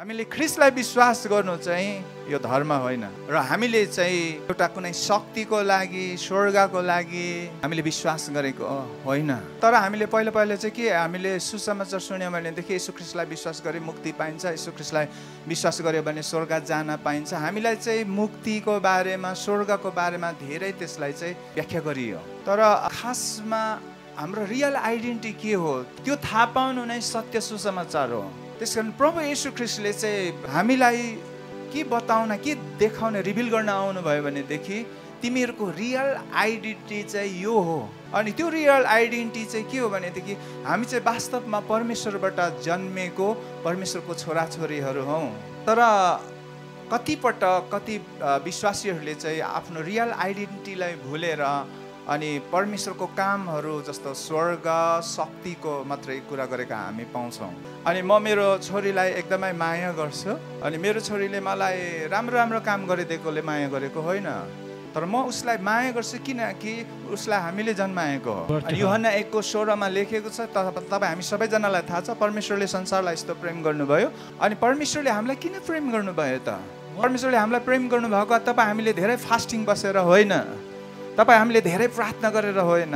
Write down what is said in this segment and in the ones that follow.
हामीले ख्रीष्टलाई विश्वास गर्नु चाहिँ यो धर्म होइन र हामीले चाहिँ एउटा कुनै शक्तिको लागि स्वर्गको लागि हामीले विश्वास गरेको होइन। तर हामीले पहिला चाहिँ के हामीले सुसमाचार सुन्यौँ भनेदेखि येशू ख्रीष्टलाई विश्वास गरे मुक्ति पाइन्छ, येशू ख्रीष्टलाई विश्वास गर्यो भने स्वर्ग जान पाइन्छ। हामीलाई चाहिँ मुक्तिको बारेमा स्वर्गको बारेमा धेरै त्यसलाई चाहिँ व्याख्या गरियो। तर खासमा हाम्रो रियल आइडेन्टिटी के हो त्यो थाहा पाउनु नै सत्य सुसमाचार हो। त्यसकारण प्रभु येशू ख्रीष्टले चाहिँ हामीलाई के बताउन के देखाउन रिभिल गर्न आउनुभयो भनेदेखि तिमीहरूको रियल आइडेन्टिटी चाहिँ यो हो। अनि त्यो रियल आइडेन्टिटी चाहिँ के हो भनेदेखि हामी चाहिँ वास्तवमा परमेश्वरबाट जन्मेको परमेश्वरको छोराछोरीहरू हौँ। तर कतिपटक कति विश्वासीहरूले चाहिँ आफ्नो रियल आइडेन्टिटीलाई भुलेर अनि परमेश्वरको कामहरू जस्तो स्वर्ग शक्तिको मात्रै कुरा गरेका हामी पाउँछौँ। अनि म मेरो छोरीलाई एकदमै माया गर्छु अनि मेरो छोरीले मलाई राम्रो राम्रो काम गरिदिएकोले माया गरेको होइन, तर म उसलाई माया गर्छु किनकि उसलाई हामीले जन्माएको हो। अनि यूहन्ना 1:16 लेखेको छ, तपाईँ हामी सबैजनालाई थाहा छ परमेश्वरले संसारलाई यस्तो प्रेम गर्नुभयो। अनि परमेश्वरले हामीलाई किन प्रेम गर्नुभयो त? परमेश्वरले हामीलाई प्रेम गर्नुभएको तपाईँ हामीले धेरै फास्टिङ बसेर होइन, तपाईँ हामीले धेरै प्रार्थना गरेर होइन।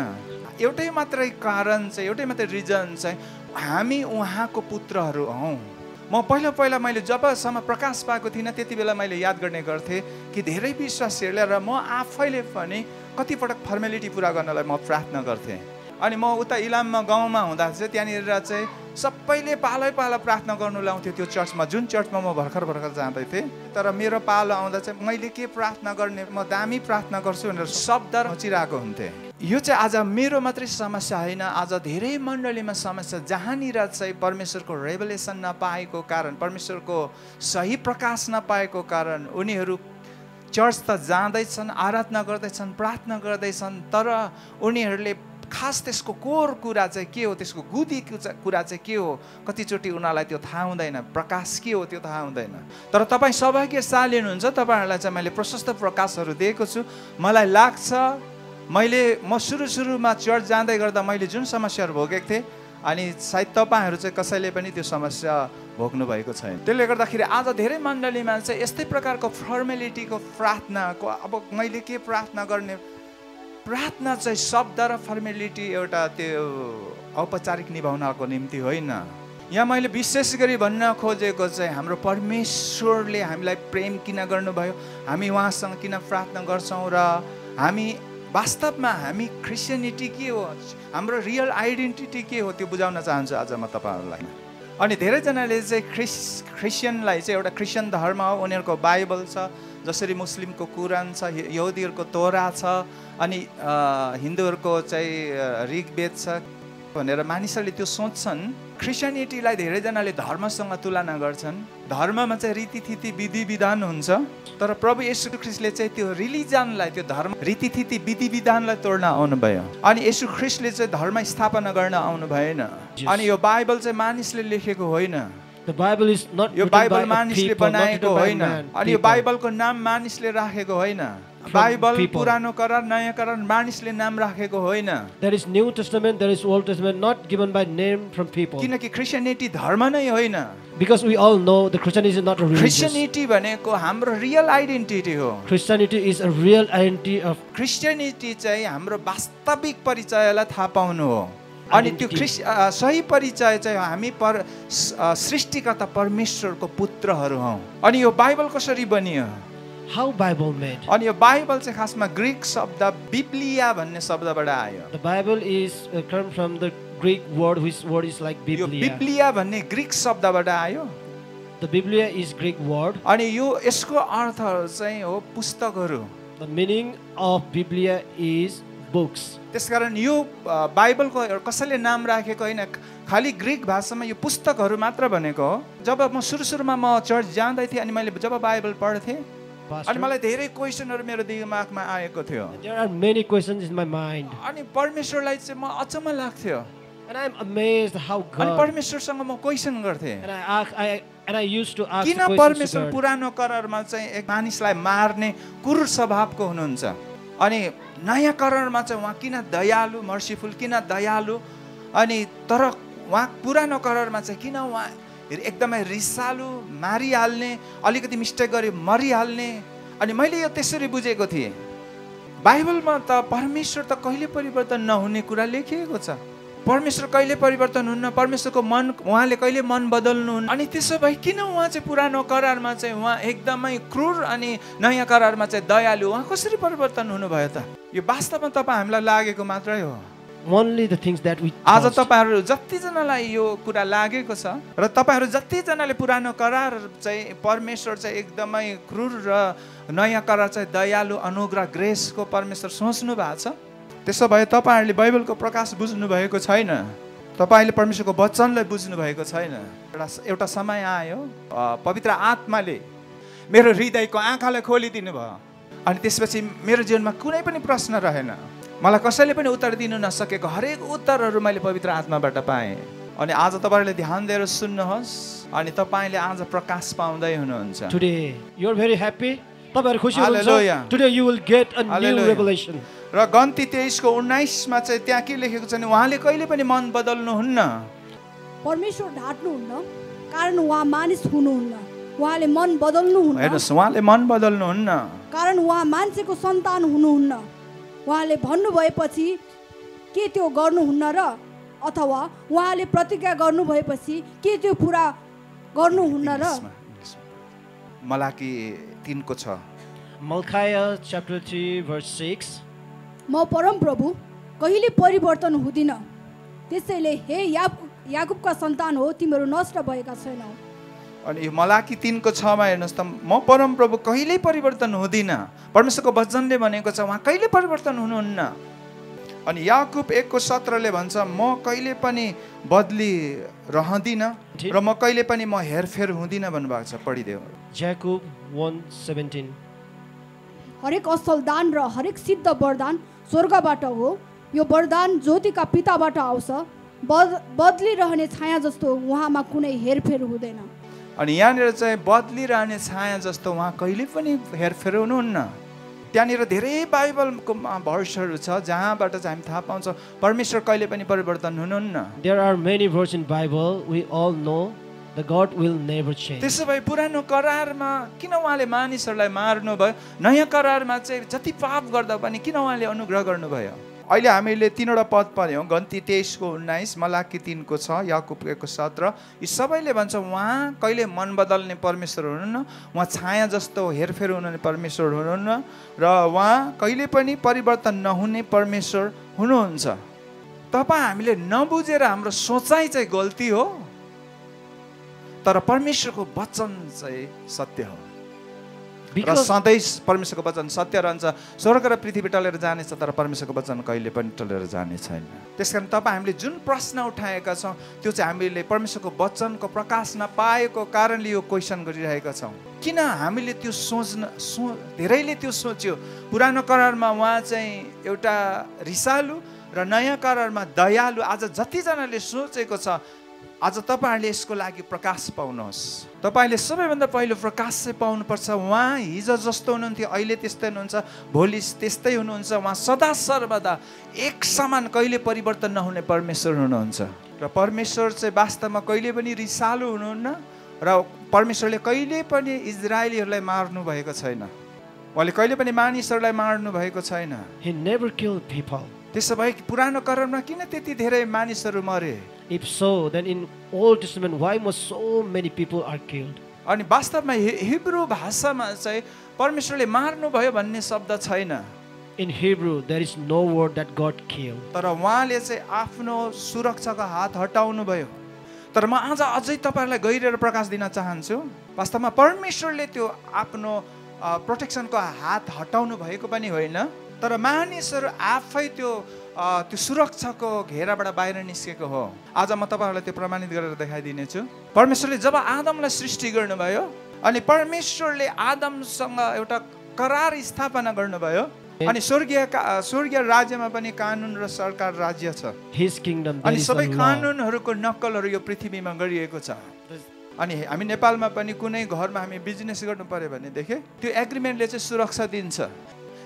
एउटै मात्रै कारण चाहिँ एउटै मात्रै रिजन चाहिँ हामी उहाँको पुत्रहरू हौँ। म पहिला मैले जबसम्म प्रकाश पाएको थिइनँ त्यति बेला मैले याद गर्ने गर्थेँ कि धेरै विश्वासीहरूले र म आफैले पनि कतिपटक फर्मेलिटी पुरा गर्नलाई म प्रार्थना गर्थेँ। अनि म उता इलाममा गाउँमा हुँदा चाहिँ त्यहाँनिर चाहिँ सबैले पालै प्रार्थना गर्नु लाउँथ्यो त्यो चर्चमा, जुन चर्चमा म भर्खर जाँदै थिएँ। तर मेरो पालो आउँदा चाहिँ मैले के प्रार्थना गर्ने, म दामी प्रार्थना गर्छु भनेर शब्द रचिरहेको हुन्थेँ। यो चाहिँ आज मेरो मात्रै समस्या होइन, आज धेरै मण्डलीमा समस्या जहाँनिर चाहिँ परमेश्वरको रेभलेसन नपाएको कारण, परमेश्वरको सही प्रकाश नपाएको कारण उनीहरू चर्च त जाँदैछन्, आराधना गर्दैछन्, प्रार्थना गर्दैछन्, तर उनीहरूले खास त्यसको कोर कुरा चाहिँ के हो, त्यसको गुदी कुरा चाहिँ के हो, कतिचोटि उनीहरूलाई त्यो थाहा हुँदैन, प्रकाश के हो त्यो थाहा हुँदैन। तर तपाईँ सौभाग्यशाली हुनुहुन्छ, तपाईँहरूलाई चाहिँ मैले प्रशस्त प्रकाशहरू दिएको छु। मलाई लाग्छ म सुरुमा चर्च जाँदै गर्दा मैले जुन समस्याहरू भोगेको थिएँ अनि सायद तपाईँहरू चाहिँ कसैले पनि त्यो समस्या भोग्नु भएको छैन। त्यसले गर्दाखेरि आज धेरै मण्डलीमा चाहिँ यस्तै प्रकारको फर्मेलिटीको प्रार्थनाको, अब मैले के प्रार्थना गर्ने, प्रार्थना चाहिँ शब्द र फर्मेलिटी एउटा त्यो औपचारिक निभाउनको निम्ति होइन। यहाँ मैले विशेष गरी भन्न खोजेको चाहिँ हाम्रो परमेश्वरले हामीलाई प्रेम किन गर्नुभयो, हामी उहाँसँग किन प्रार्थना गर्छौँ र हामी वास्तवमा हामी क्रिस्चियनिटी के हो, हाम्रो रियल आइडेन्टिटी के हो त्यो बुझाउन चाहन्छु आज म तपाईँहरूलाई। अनि धेरैजनाले चाहिँ क्रिस्चियनलाई चाहिँ एउटा क्रिस्चियन धर्म हो, उनीहरूको बाइबल छ, जसरी मुस्लिमको कुरान छ, यहुदीहरूको तोरा छ, अनि हिन्दूहरूको चाहिँ ऋग्वेद छ भनेर मानिसहरूले त्यो सोच्छन्। क्रिस्चियनिटीलाई धेरैजनाले धर्मसँग तुलना गर्छन्। धर्ममा चाहिँ रीतिथिति विधि विधान हुन्छ, तर प्रभु येशू ख्रीष्टले चाहिँ त्यो रिलिजनलाई, त्यो धर्म रीतिथिति विधि विधानलाई तोड्न आउनुभयो। अनि येशू ख्रीष्टले चाहिँ धर्म स्थापना गर्न आउनु भएन। अनि यो बाइबल चाहिँ मानिसले लेखेको होइन, यो बाइबल मानिसले बनाएको होइन, अनि यो बाइबलको नाम मानिसले राखेको होइन। बाइबल पुरानो करार नयाँ करार मानिसले नाम राखेको होइन। There is New Testament, there is Old Testament, not given by name from people. किनकि क्रिस्चियनिटी धर्म नै होइन। Because we all know the Christianity is not a religion. Christianity भनेको हाम्रो रियल आइडेन्टिटी हो। Christianity is a real identity of. Christianity चाहिँ हाम्रो वास्तविक परिचयलाई थाहा पाउनु हो। अनि त्यो सही परिचय चाहिँ हामी सृष्टिकर्ता परमेश्वरको पुत्रहरू हौँ। अनि यो बाइबल कसरी बनियो? How Bible made? अनि यो बाइबल चाहिँ खासमा ग्रीक शब्द बिब्लिया भन्ने शब्दबाट आयो। The Bible is come from the Greek word, which word is like यो Biblia. बिब्लिया भन्ने ग्रीक शब्दबाट आयो। The Biblia is Greek word. अनि यो यसको अर्थ चाहिँ हो पुस्तकहरू। The meaning of Biblia is books. त्यसकारण यो बाइबलको कसैले नाम राखेको होइन, खालि ग्रीक भाषामा यो पुस्तकहरू मात्र भनेको हो। जब म सुरुमा म चर्च जाँदै थिएँ अनि मैले जब बाइबल पढ्थेँ अनि मलाई धेरै क्वेसनहरू मेरो दिमागमा आएको थियो। There are many questions in my mind. अनि परमेश्वरलाई चाहिँ म अचम्म लाग्थ्यो। And I'm amazed how अनि God. परमेश्वरसँग म क्वेसन गर्थेँ। And I used to ask किन questions परमेश्वर to God. पुरानो करारमा चाहिँ एक मानिसलाई मार्ने क्रूर स्वभावको हुनुहुन्छ, अनि नयाँ करारमा चाहिँ उहाँ किन दयालु, मर्सीफुल, किन दयालु, अनि तर उहाँ पुरानो करारमा चाहिँ किन उहाँ एकदमै रिसालु, मारिहाल्ने, अलिकति मिस्टेक गरे मरिहाल्ने। अनि मैले यो त्यसरी बुझेको थिएँ, बाइबलमा त परमेश्वर त कहिले परिवर्तन नहुने कुरा लेखिएको छ। परमेश्वर कहिले परिवर्तन हुन्न, परमेश्वरको मन, उहाँले कहिले मन बदल्नुहुन्न। अनि त्यसो भए किन उहाँ चाहिँ पुरानो करारमा चाहिँ उहाँ एकदमै क्रूर अनि नयाँ करारमा चाहिँ दयालु, उहाँ कसरी परिवर्तन हुनुभयो त? यो वास्तवमा तपाईँ हामीलाई लागेको मात्रै हो। Only the things that we आज trust. तपाईँहरू जतिजनालाई यो कुरा लागेको छ र तपाईँहरू जतिजनाले पुरानो करार चाहिँ परमेश्वर चाहिँ एकदमै क्रूर र नयाँ करार चाहिँ दयालु, अनुग्रह, ग्रेसको परमेश्वर सोच्नु भएको छ, त्यसो भए तपाईँहरूले बाइबलको प्रकाश बुझ्नु भएको छैन, तपाईँले परमेश्वरको वचनलाई बुझ्नु भएको छैन। एउटा समय आयो, पवित्र आत्माले मेरो हृदयको आँखालाई खोलिदिनु भयो। अनि त्यसपछि मेरो जीवनमा कुनै पनि प्रश्न रहेन, मलाई कसैले पनि उत्तर दिनु नसकेको हरेक उत्तरहरू मैले पवित्र आत्माबाट पाएँ। अनि आज तपाईँहरूले ध्यान दिएर सुन्नुहोस्, अनि तपाईँले आज प्रकाश पाउँदै हुनुहुन्छ। Today, you're very happy. तपाईहरु खुसी Hallelujah. हुनुहुन्छ? Today you will get a new Hallelujah. revelation. र गन्ती 23:19 चाहिँ त्यहाँ के लेखेको छ भने उहाँले कहिले पनि मन बदल्नुहुन्न। परमेश्वर ढाट्नुहुन्न, कारण उहाँ मानिस हुनुहुन्न, उहाँले मन बदल्नुहुन्न, हेर्नुहोस्, उहाँले मन बदल्नुहुन्न, कारण उहाँ मान्छेको सन्तान हुनुहुन्न। उहाँले भन्नु भएपछि के त्यो गर्नुहुन्न र अथवा उहाँले प्रतिज्ञा गर्नु भएपछि के त्यो पुरा गर्नुहुन्न र? मलाकी 3 को 6। Malachi chapter 3 verse 6. म परम प्रभु कहिले परिवर्तन हुँदिन, त्यसैले हे याकुबका सन्तान हो, तिमीहरू नष्ट भएका छैनौ। अनि यो मलाकी 3 को 6 मा हेर्नुहोस् त, म परम प्रभु कहिल्यै परिवर्तन हुँदिन। परमेश्वरको वचनले भनेको छ उहाँ कहिले परिवर्तन हुनुहुन्न। अनि याकुब 1 को 17 ले भन्छ म कहिले पनि बदली रहदिन र म कहिले पनि म हेरफेर हुँदिन भन्नुभएको छ। पढिदेऊ। Jacob 1:17. हरेक असल दान र हरेक सिद्ध वरदान स्वर्गबाट हो। यो वरदान ज्योतिका पिताबाट आउँछ। बदलिरहने छाया जस्तो उहाँमा कुनै हेरफेर हुँदैन। अनि यहाँनिर चाहिँ बदलिरहने छाया जस्तो उहाँ कहिले पनि हेरफेर हुनुहुन्न। त्यहाँनिर धेरै बाइबलको भर्सहरू छ जहाँबाट चाहिँ हामी थाहा पाउँछौँ परमेश्वर कहिले पनि परिवर्तन हुनुहुन्न। There are many verses in Bible. We all know the God will never change. त्यसो भए पुरानो करारमा किन उहाँले मानिसहरूलाई मार्नुभयो? नयाँ करारमा चाहिँ जति पाप गर्दा पनि किन उहाँले अनुग्रह गर्नुभयो? अहिले हामीले 3वटा पद पढ्यौँ, गन्ती 23:19, मलाकी 3 को 6, याकुब 1 को 17। यी सबैले भन्छ उहाँ कहिले मन बदल्ने परमेश्वर हुनुहुन्न, उहाँ छाया जस्तो हेरफेर हुनुहुने परमेश्वर हुनुहुन्न र उहाँ कहिले पनि परिवर्तन नहुने परमेश्वर हुनुहुन्छ। तपाईँ हामीले नबुझेर हाम्रो सोचाइ चाहिँ गल्ती हो, तर परमेश्वरको वचन चाहिँ सत्य हो र सधैँ परमेश्वरको वचन सत्य रहन्छ। स्वर्ग र पृथ्वी टलेर जानेछ तर परमेश्वरको वचन कहिले पनि टलेर जाने छैन। त्यसकारण तपाईँ हामीले जुन प्रश्न उठाएका छौँ त्यो चाहिँ हामीले परमेश्वरको वचनको प्रकाश नपाएको कारणले यो क्वेसन गरिरहेका छौँ। किन हामीले त्यो धेरैले त्यो सोच्यो पुरानो करारमा उहाँ चाहिँ एउटा रिसालु र नयाँ करारमा दयालु। आज जतिजनाले सोचेको छ, आज तपाईँहरूले यसको लागि प्रकाश पाउनुहोस्। तपाईँले सबैभन्दा पहिलो प्रकाश चाहिँ पाउनुपर्छ। उहाँ हिजो जस्तो हुनुहुन्थ्यो, अहिले त्यस्तै हुनुहुन्छ, भोलि त्यस्तै हुनुहुन्छ। उहाँ सदा सर्वदा एक समान कहिले परिवर्तन नहुने परमेश्वर हुनुहुन्छ र परमेश्वर चाहिँ वास्तवमा कहिले पनि रिसालु हुनुहुन्न र परमेश्वरले कहिले पनि इजरायलीहरूलाई मार्नु भएको छैन। उहाँले कहिले पनि मानिसहरूलाई मार्नु भएको छैन। He never killed people. त्यसो भए पुरानो करारमा किन त्यति धेरै मानिसहरू मरे? If so, then in Old Testament, why must so many people are killed? अनि वास्तवमा हिब्रू भाषामा चाहिँ परमेश्वरले मार्नुभयो भन्ने शब्द छैन। In Hebrew, there is no word that God killed. तर उहाँले चाहिँ आफ्नो सुरक्षाको हात हटाउनु भयो। तर म आज अझै तपाईँहरूलाई गहिरेर प्रकाश दिन चाहन्छु। वास्तवमा परमेश्वरले त्यो आफ्नो प्रोटेक्सनको हात हटाउनु भएको पनि होइन, तर मानिसहरू आफै त्यो सुरक्षाको घेराबाट बाहिर निस्केको हो। आज म तपाईँहरूलाई त्यो प्रमाणित गरेर देखाइदिनेछु। परमेश्वरले जब आदमलाई सृष्टि गर्नुभयो अनि परमेश्वरले आदमसँग एउटा करार स्थापना गर्नुभयो अनि स्वर्गीय राज्यमा पनि कानुन र सरकार राज्य छ। His kingdom, there अनि is a सबै law. कानुनहरूको नक्कलहरू यो पृथ्वीमा गरिएको छ। अनि हामी नेपालमा पनि कुनै घरमा हामी बिजनेस गर्नु पर्यो भने देखे त्यो एग्रिमेन्टले चाहिँ सुरक्षा दिन्छ।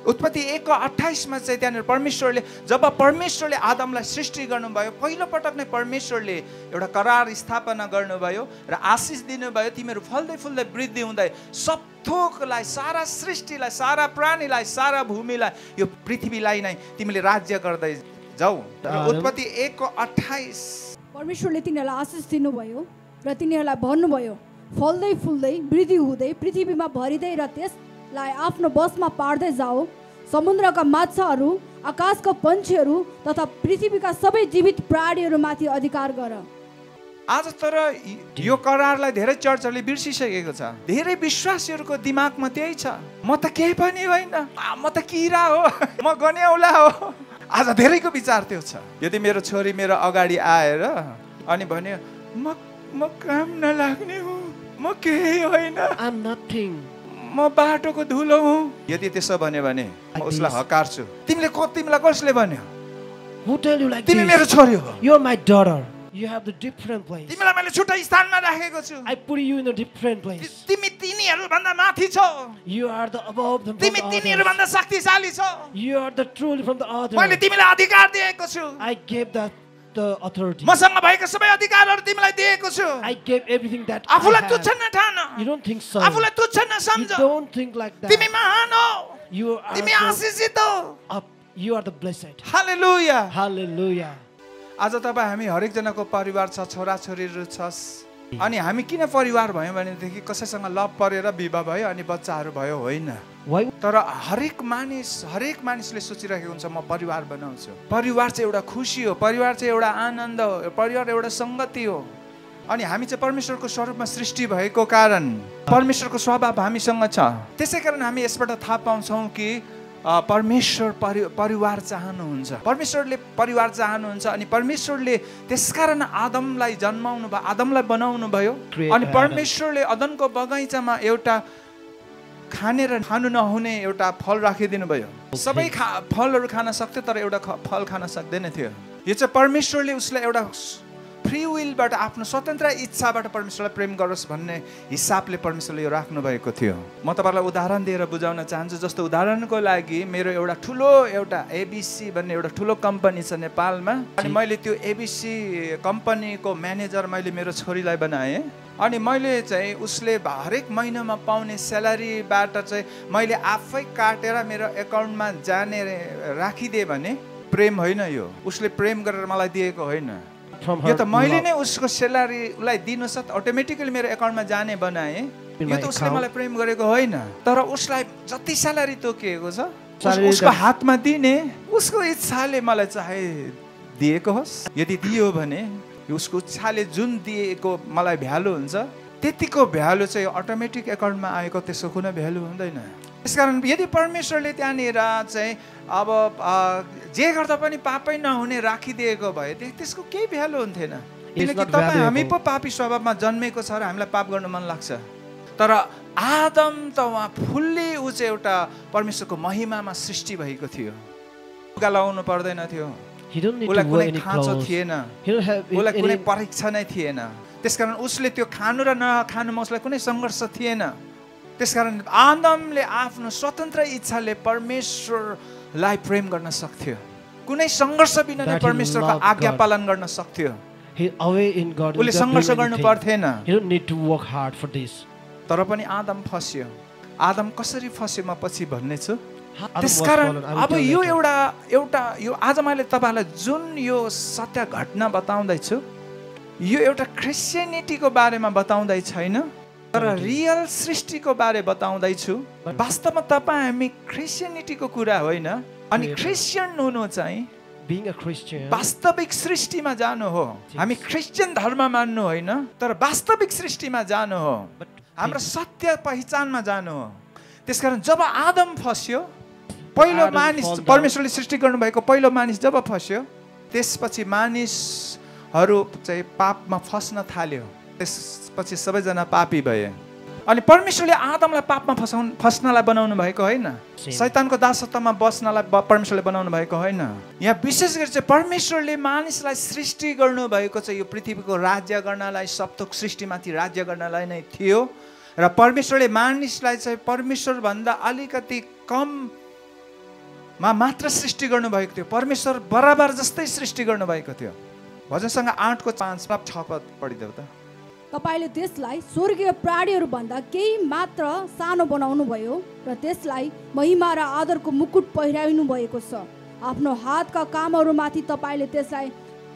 उत्पत्ति 1:28 मा चाहिँ त्यहाँनिर परमेश्वरले जब परमेश्वरले आदमलाई सृष्टि गर्नुभयो पहिलोपटक नै परमेश्वरले एउटा करार स्थापना गर्नुभयो र आशिष दिनुभयो तिमीहरू फल्दै फुल्दै वृद्धि हुँदै सब थोकलाई सारा सृष्टिलाई सारा प्राणीलाई सारा भूमिलाई यो पृथ्वीलाई नै तिमीले राज्य गर्दै जाऊ। उत्पत्ति 1:28 परमेश्वरले तिनीहरूलाई आशिष दिनुभयो र तिनीहरूलाई भन्नुभयो फल्दै फुल्दै वृद्धि हुँदै पृथ्वीमा भरिँदै र त्यसलाई आफ्नो बसमा पार्दै जाऊ। समुद्रका माछाहरू आकाशका पन्छीहरू तथा पृथ्वीका सबै जीवित प्राणीहरूमाथि अधिकार गर। आज तर यो करारलाई धेरै चर्चहरूले बिर्सिसकेको छ। धेरै विश्वासीहरूको दिमागमा त्यही छ, म त केही पनि होइन, म त किरा हो, म गन्याउला हो। आज धेरैको विचार त्यो छ। यदि मेरो छोरी मेरो अगाडि आएर अनि भन्यो म काम नलाग्ने हुँ, म केही होइन, I'm nothing. म बाटोको धुलो हुँ, यदि त्यसो भन्यो भने म उसलाई हकार्छु। तिमीलाई कसले भन्यो? Who tell you like तिमी this? मेरो छोरी हो, You're my daughter. You have the different place. तिमीलाई मैले छुट्टै स्थानमा राखेको छु। I put you in a different place. तिमी तिनीहरू भन्दा माथि छौ, You are the above them from तिमी the तिनीहरू others. भन्दा शक्तिशाली छौ। You are the truly from the मैले others. तिमीलाई अधिकार दिएको छु, I gave the authority. मसँग भएको सबै अधिकारहरू तिमीलाई दिएको छु। I gave everything that आफूलाई I तुच्छ have. नठान, You don't think so. आफूलाई तुच्छ You नसम्झ। don't think like that. तिमी महान हो, You are तिमी the आशीषित हो। up. You are the blessed. Hallelujah. Hallelujah. आज तपाईँ हामी हरेकजनाको परिवार छ, छोराछोरीहरू छ, अनि हामी किन परिवार भयो भनेदेखि कसैसँग लभ परेर विवाह भयो अनि बच्चाहरू भयो होइन। Why? तर हरेक मानिसले सोचिरहेको हुन्छ म परिवार बनाउँछु। परिवार चाहिँ एउटा खुसी हो, परिवार चाहिँ एउटा आनन्द हो, परिवार एउटा सङ्गति हो। अनि हामी चाहिँ परमेश्वरको स्वरूपमा सृष्टि भएको कारण परमेश्वरको स्वभाव हामीसँग छ। त्यसै कारण हामी यसबाट थाहा पाउँछौँ कि परमेश्वर परिवार चाहनुहुन्छ, परमेश्वरले परिवार चाहनुहुन्छ। अनि परमेश्वरले त्यसकारण आदमलाई जन्माउनु भयो, आदमलाई बनाउनु भयो। अनि परमेश्वरले अदनको बगैँचामा एउटा खाने र खानु नहुने एउटा फल राखिदिनु भयो। सबै फलहरू खान सक्थ्यो तर एउटा फल खान सक्दैन थियो। यो चाहिँ परमेश्वरले उसलाई एउटा फ्री विलबाट आफ्नो स्वतन्त्र इच्छाबाट परमेश्वरलाई प्रेम गरोस् भन्ने हिसाबले परमेश्वरले यो राख्नु भएको थियो। म तपाईँलाई उदाहरण दिएर बुझाउन चाहन्छु। जस्तो उदाहरणको लागि मेरो एउटा ठुलो एउटा एबिसी भन्ने एउटा ठुलो कम्पनी छ नेपालमा, अनि मैले त्यो एबिसी कम्पनीको म्यानेजर मैले मेरो छोरीलाई बनाएँ। अनि मैले चाहिँ उसले हरेक महिनामा पाउने स्यालेरीबाट चाहिँ मैले आफै काटेर मेरो एकाउन्टमा जाने राखिदिएँ भने प्रेम होइन यो, उसले प्रेम गरेर मलाई दिएको होइन। यो त मैले नै उसको स्यालेरी उसलाई दिनुसाथ अटोमेटिकली मेरो एकाउन्टमा जाने बनाएँ। यो त उसले मलाई प्रेम गरेको होइन, तर उसलाई जति स्यालेरी तोकिएको छ उसको हातमा दिने उसको इच्छाले मलाई चाहे दिएको होस्। यदि दियो भने उसको इच्छाले जुन दिएको मलाई भ्यालु हुन्छ त्यतिको भ्यालु चाहिँ अटोमेटिक एकाउन्टमा आएको त्यसको कुनै भ्यालु हुँदैन। त्यसकारण यदि परमेश्वरले त्यहाँनिर चाहिँ अब जे गर्दा पनि पापै नहुने राखिदिएको भए त्यसको केही भ्यालु हुन्थेन। किनकि तपाईँ हामी पो पापी स्वभावमा जन्मेको छ र हामीलाई पाप गर्नु मन लाग्छ। तर आदम त उहाँ फुल्ली ऊ चाहिँ एउटा परमेश्वरको महिमामा सृष्टि भएको थियो। लुगा लगाउनु पर्दैन थियो, उसलाई कुनै खाँचो थिएन, उसलाई कुनै परीक्षा नै थिएन। त्यसकारण उसले त्यो खानु र नखानुमा उसलाई कुनै सङ्घर्ष थिएन। त्यसकारण आदमले आफ्नो स्वतन्त्र इच्छाले परमेश्वरलाई प्रेम गर्न सक्थ्यो, कुनै सङ्घर्ष बिना नै परमेश्वरको आज्ञा पालन गर्न सक्थ्यो। उसले सङ्घर्ष गर्नु पर्थेन। तर पनि आदम फस्यो। आदम कसरी फस्यो म पछि भन्नेछु। त्यसकारण अब यो एउटा यो आज मैले तपाईँलाई जुन यो सत्य घटना बताउँदैछु यो एउटा क्रिस्चियनिटीको बारेमा बताउँदै छैन, तर रियल सृष्टिको बारे बताउँदैछु। वास्तवमा तपाईँ हामी क्रिस्चियनिटीको कुरा होइन, अनि क्रिस्चियन हुनु चाहिँ वास्तविक सृष्टिमा जानु हो। हामी क्रिस्चियन धर्म मान्नु होइन, तर वास्तविक सृष्टिमा जानु हो, हाम्रो सत्य पहिचानमा जानु हो। त्यसकारण जब आदम फस्यो, पहिलो मानिस परमेश्वरले सृष्टि गर्नुभएको पहिलो मानिस जब फस्यो, त्यसपछि मानिसहरू चाहिँ पापमा फस्न थाल्यो। त्यसपछि सबैजना पापी भए। अनि परमेश्वरले आदमलाई पापमा फस्नलाई बनाउनु भएको होइन, शैतानको दासत्वमा बस्नलाई परमेश्वरले बनाउनु भएको होइन। यहाँ विशेष गरी चाहिँ परमेश्वरले मानिसलाई सृष्टि गर्नुभएको चाहिँ यो पृथ्वीको राज्य गर्नलाई, सप्तक सृष्टिमाथि राज्य गर्नलाई नै थियो। र परमेश्वरले मानिसलाई चाहिँ परमेश्वरभन्दा अलिकति कम मात्र सृष्टि गर्नुभएको थियो, परमेश्वर बराबर जस्तै सृष्टि गर्नुभएको थियो। भजनसँग 8:5 पढिदेऊ त। तपाईँले त्यसलाई स्वर्गीय प्राणीहरू भन्दा केही मात्र सानो बनाउनु भयो र त्यसलाई महिमा र आदरको मुकुट पहिराउनु भएको छ। आफ्नो हातका कामहरूमाथि तपाईँले त्यसलाई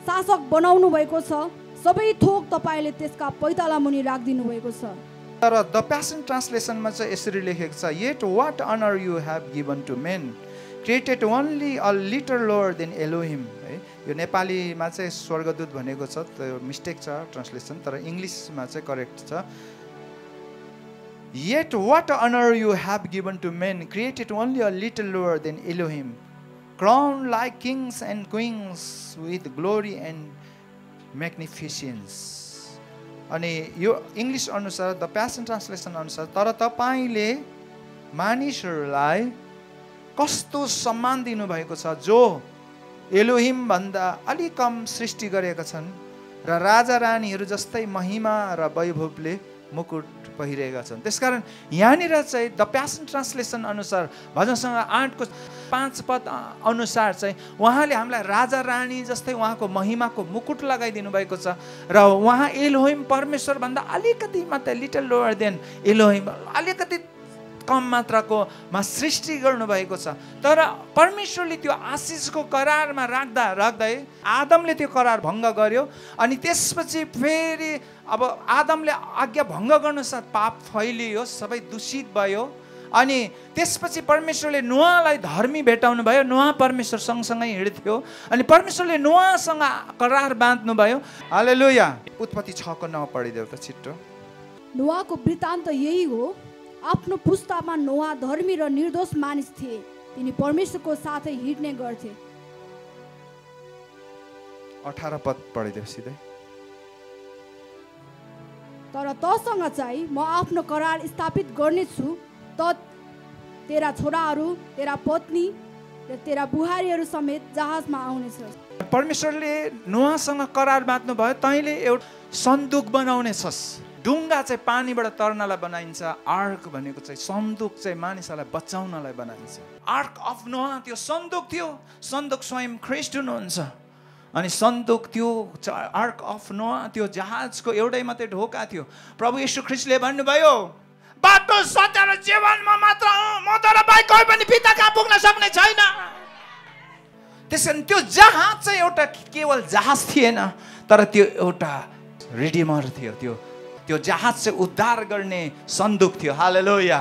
शासक बनाउनु भएको छ। सबै थोक तपाईँले त्यसका पैताला मुनि राखिदिनु भएको छ। तर द प्यासन ट्रान्सलेसनमा चाहिँ यसरी लेखेको छ, yet what honor you have given to men, created only a little lower than Elohim। है, यो नेपालीमा चाहिँ स्वर्गदूत भनेको छ, त्यो मिस्टेक छ ट्रान्सलेसन, तर इङ्ग्लिसमा चाहिँ करेक्ट छ। Yet what honor you have given to men, created only a little lower than Elohim, crowned like kings and queens with glory and magnificence। अनि यो इङ्ग्लिस अनुसार द प्यासन ट्रान्सलेसन अनुसार, तर तपाईँले मानिसहरूलाई कस्तो सम्मान दिनुभएको छ जो एलोहिम भन्दा अलिक कम सृष्टि गरेका छन् र राजा रानीहरू जस्तै महिमा र वैभवले मुकुट पहिरेका छन्। त्यसकारण यहाँनिर चाहिँ द प्यासन ट्रान्सलेसन अनुसार भजनसँग 8:5 अनुसार चाहिँ उहाँले हामीलाई राजा रानी जस्तै उहाँको महिमाको मुकुट लगाइदिनु भएको छ र उहाँ एलोहिम परमेश्वर भन्दा अलिकति मात्र लिटल लोअर देन एलोहिम, अलिकति कम मात्राकोमा सृष्टि गर्नुभएको छ। तर परमेश्वरले त्यो आशिषको करारमा राख्दै आदमले त्यो करार भङ्ग गर्यो। अनि त्यसपछि फेरि अब आदमले आज्ञा भङ्ग गर्न साथ पाप फैलियो, सबै दूषित भयो। अनि त्यसपछि परमेश्वरले नोआलाई धर्मी भेटाउनु भयो। नोआ परमेश्वर सँगसँगै हिँड्थ्यो अनि परमेश्वरले नोआसँग करार बाँध्नु भयो। हालेलुया। उत्पत्ति 6:9 पढिदेऊ त छिट्टो। नोआको वृत्तान्त यही हो। आफ्नो पुस्तामा नोआ धर्मी र निर्दोष मानिस थिए। तिनी परमेश्वरको साथै हिँड्ने गर्थे। 18 पद पढिदेऊ सिधै। तर तसँग चाहिँ म आफ्नो करार स्थापित गर्नेछु, त तेरा छोराहरू, तेरा पत्नी र तेरा बुहारीहरू समेत जहाजमा आउनेछ। परमेश्वरले नोआसँग करार बाँध्नु भयो, तैँले एउटा सन्दुक बनाउनेछस्। ढुङ्गा चाहिँ पानीबाट तर्नलाई बनाइन्छ, आर्क भनेको चाहिँ सन्दुक चाहिँ मानिसहरूलाई बचाउनलाई बनाइन्छ। आर्क अफ नोआ त्यो सन्दुक थियो। सन्दुक स्वयं ख्रिस्ट हुनुहुन्छ। अनि सन्दुक त्यो आर्क अफ नोआ त्यो जहाजको एउटै मात्रै ढोका थियो। प्रभु येशू ख्रिस्टले भन्नुभयो, बाटो सत्य र जीवनमा मात्र म तर बाहेक कोही पनि पिता कहाँ पुग्न सक्ने छैन। त्यसैले त्यो जहाज चाहिँ एउटा केवल जहाज थिएन, तर त्यो एउटा रिडिमर थियो। त्यो जहाज चाहिँ उद्धार गर्ने सन्दुक थियो। हालेलुया,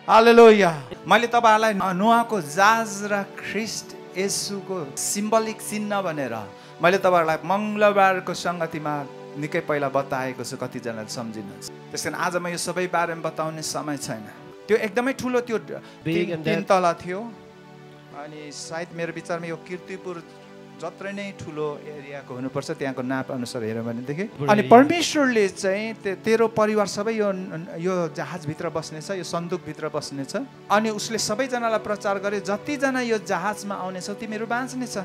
हालेलुया। मैले तपाईँहरूलाई नोआको जहाज र ख्रिस्ट येशूको सिम्बलिक चिन्ह भनेर मैले तपाईँहरूलाई मङ्गलबारको सङ्गतिमा निकै पहिला बताएको छु, कतिजनाले सम्झिनुहुन्छ। त्यस कारण आज म यो सबै बारेमा बताउने समय छैन। त्यो एकदमै ठुलो त्यो 3 तला थियो। अनि सायद मेरो विचारमा यो कीर्तिपुर जत्रै नै ठुलो एरियाको हुनुपर्छ, त्यहाँको नाप अनुसार हेऱ्यो भनेदेखि। अनि परमेश्वरले चाहिँ तेरो परिवार सबै यो जहाजभित्र बस्नेछ, यो सन्दुकभित्र बस्नेछ। अनि उसले सबैजनालाई प्रचार गरे, जतिजना यो जहाजमा आउनेछ तिमीहरू बाँच्नेछ।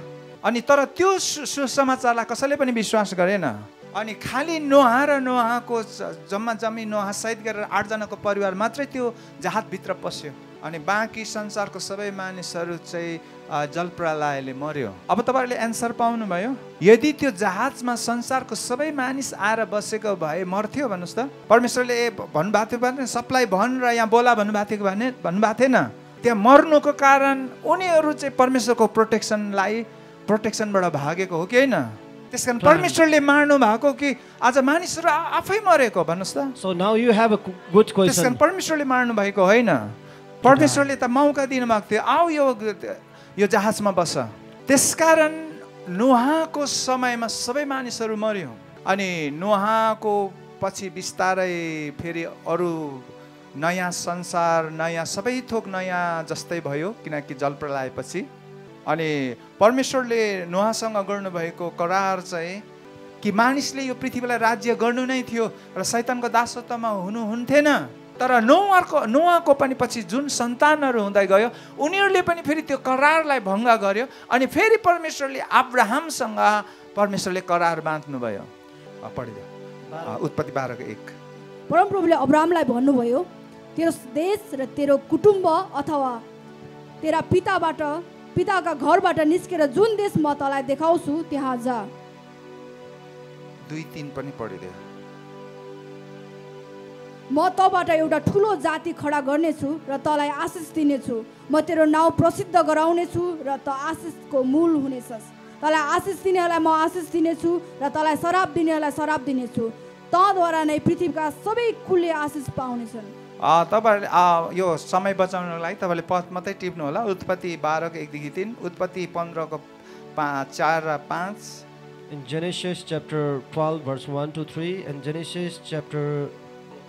अनि तर त्यो सुसमाचारलाई कसैले पनि विश्वास गरेन। अनि खालि नोहा र नोहाको जम्मी नोहा सहित गरेर 8 जनाको परिवार मात्रै त्यो जहाजभित्र पस्यो। अनि बाँकी संसारको सबै मानिसहरू चाहिँ जलप्रलयले मर्यो। अब तपाईँहरूले एन्सर पाउनुभयो। यदि त्यो जहाजमा संसारको सबै मानिस आएर बसेको भए मर्थ्यो भन्नुहोस् त। परमेश्वरले भन्नुभएको थियो भने सबलाई भन र यहाँ बोला भन्नुभएको थियो भने भन्नुभएको थिएन। त्यहाँ मर्नुको कारण उनीहरू चाहिँ परमेश्वरको प्रोटेक्सनबाट भागेको हो कि होइन? त्यस कारण परमेश्वरले मार्नु भएको कि आज मानिसहरू आफै मरेको भन्नुहोस् त। So now you have a good question. त्यस कारण परमेश्वरले मार्नु भएको होइन। परमेश्वरले त मौका दिनुभएको थियो, आऊ यो जहाजमा बस। त्यसकारण नोहाको समयमा सबै मानिसहरू मर्यो। अनि नोहाको पछि बिस्तारै फेरि अरू नयाँ संसार, नयाँ सबै थोक नयाँ जस्तै भयो, किनकि जलप्रलयपछि। अनि परमेश्वरले नोहासँग गर्नुभएको करार चाहिँ कि मानिसले यो पृथ्वीलाई राज्य गर्नु नै थियो र शैतानको दासत्वमा हुन्थेन। तर नोआको पनि पछि जुन सन्तानहरू हुँदै गयो उनीहरूले पनि फेरि त्यो करारलाई भङ्ग गर्यो। अनि फेरि परमेश्वरले अब्राहमसँग परमेश्वरले करार बाँध्नुभयो। पढिदियो उत्पत्ति 12:1। परमप्रभुले अब्राहमलाई भन्नुभयो, तेरो देश र तेरो कुटुम्ब अथवा तेरा पिताबाट पिताका घरबाट निस्केर जुन देश म तँलाई देखाउँछु त्यहाँ जा। 2-3 पनि पढिदियो। म तँबाट एउटा ठुलो जाति खडा गर्नेछु र तँलाई आशिष दिनेछु। म तेरो नाउँ प्रसिद्ध गराउनेछु र तँ आशिषको मूल हुनेछस्। तँलाई आशिष दिनेहरूलाई म आशिष दिनेछु र तँलाई शराब दिनेहरूलाई शराब दिनेछु। तँद्वारा नै पृथ्वीका सबै कुलले आशिष पाउनेछन्। तपाईहरुले यो समय बचाउनको लागि तपाईले पद मात्रै टिप्नु होला। उत्पत्ति 12 को 1 देखि 3, उत्पत्ति 15 को 4 र 5, In Genesis chapter 12 verse 1 to 3 and Genesis chapter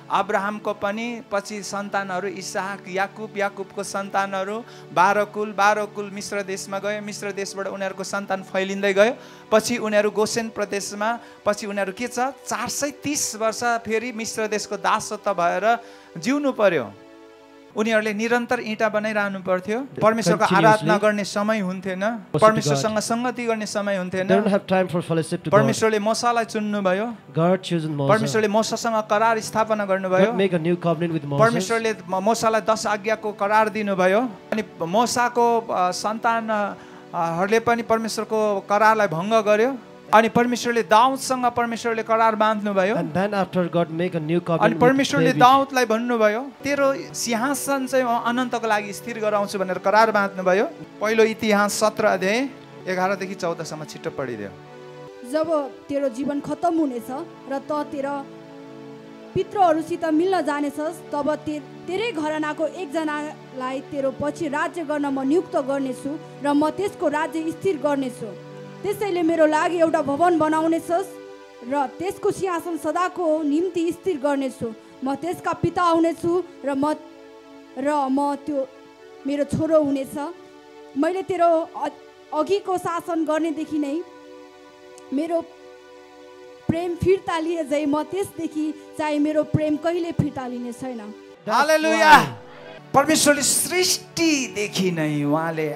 अब्राहमको पनि पछि सन्तानहरू इसहाक, याकुब, याकुबको सन्तानहरू 12 कुल मिश्र देशमा गयो। मिश्र देशबाट उनीहरूको सन्तान फैलिँदै गयो। पछि उनीहरू गोसेन प्रदेशमा, पछि उनीहरू के छ 430 वर्ष फेरि मिश्र देशको दासत्व भएर जिउनु पर्यो। उनीहरूले निरन्तर इँटा बनाइरहनु पर्थ्यो। परमेश्वरको आराधना गर्ने समय हुन्थेन, परमेश्वरसँग संगति गर्ने समय हुन्थेन। they don't have time for fellowship to God. परमेश्वरले मोसालाई चुन्नु भयो। God chosen Moses. परमेश्वरले मोसासँग करार स्थापना गर्नुभयो। God make a new covenant with Moses. परमेश्वरले मोसालाई 10 आज्ञाको करार दिनुभयो। अनि मोसाको सन्तानहरूले पनि परमेश्वरको करारलाई भङ्ग गर्यो। अनि परमेश्वरले दाउदसँग परमेश्वरले करार बाँध्नु भयो। And then after God make a new अनि covenant with परमेश्वरले David. दाउदलाई भन्नुभयो तेरो सिंहासन चाहिँ म अनन्तको लागि स्थिर गराउँछु भनेर करार बाँध्नु भयो। पहिलो इतिहास 17 अध्याय 11 देखि 14 सम्म छिटो पढिदियो। जब तेरो जीवन खत्तम हुनेछ र त तेरा पितृहरूसित मिल्न जानेछस् तब तेरै घरानाको एकजनालाई तेरो पछि राज्य गर्न म नियुक्त गर्नेछु र म त्यसको राज्य स्थिर गर्नेछु। त्यसैले मेरो लागि एउटा भवन बनाउनेछस् र त्यसको सिंहासन सदाको निम्ति स्थिर गर्नेछु। म त्यसका पिता हुनेछु र म त्यो मेरो छोरो हुनेछ। मैले तेरो अघिको शासन गर्नेदेखि नै मेरो प्रेम फिर्ता लिए झै म त्यसदेखि चाहिँ मेरो प्रेम कहिले फिर्ता लिने छैन। हालेलुया। परमेश्वरले सृष्टिदेखि नै उहाँले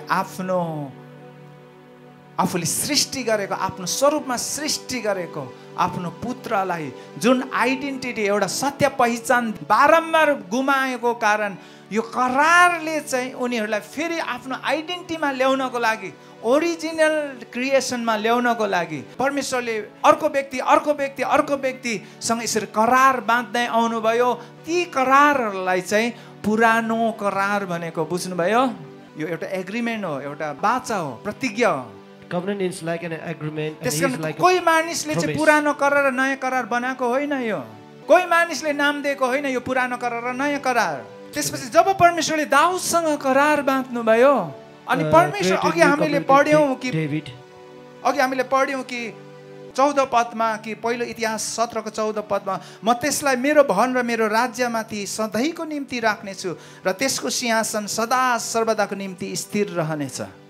आफूले सृष्टि गरेको, आफ्नो स्वरूपमा सृष्टि गरेको आफ्नो पुत्रलाई जुन आइडेन्टिटी, एउटा सत्य पहिचान बारम्बार गुमाएको कारण यो करारले चाहिँ उनीहरूलाई फेरि आफ्नो आइडेन्टिटीमा ल्याउनको लागि, ओरिजिनल क्रिएसनमा ल्याउनको लागि परमेश्वरले अर्को व्यक्तिसँग यसरी करार बाँध्दै आउनुभयो। ती करारहरूलाई चाहिँ पुरानो करार भनेको बुझ्नुभयो। यो एउटा एग्रिमेन्ट हो, एउटा वाचा हो, प्रतिज्ञा हो। Covenant is like an agreement and he is त्यसकारण like कोही a मानिसले चाहिँ promise. पुरानो करार र नयाँ करार बनाएको होइन। यो कोही मानिसले नाम दिएको होइन यो पुरानो करार र नयाँ करार। त्यसपछि जब परमेश्वरले दाउदसँग करार बाँध्नु भयो अनि परमेश्वर created अघि new हामीले covenant with पढ्यौँ कि 14 पदमा कि पहिलो इतिहास 17 को 14 पदमा म त्यसलाई मेरो भवन र मेरो राज्यमाथि सधैँको निम्ति राख्नेछु र त्यसको सिंहासन सदा सर्वदाको निम्ति स्थिर रहनेछ।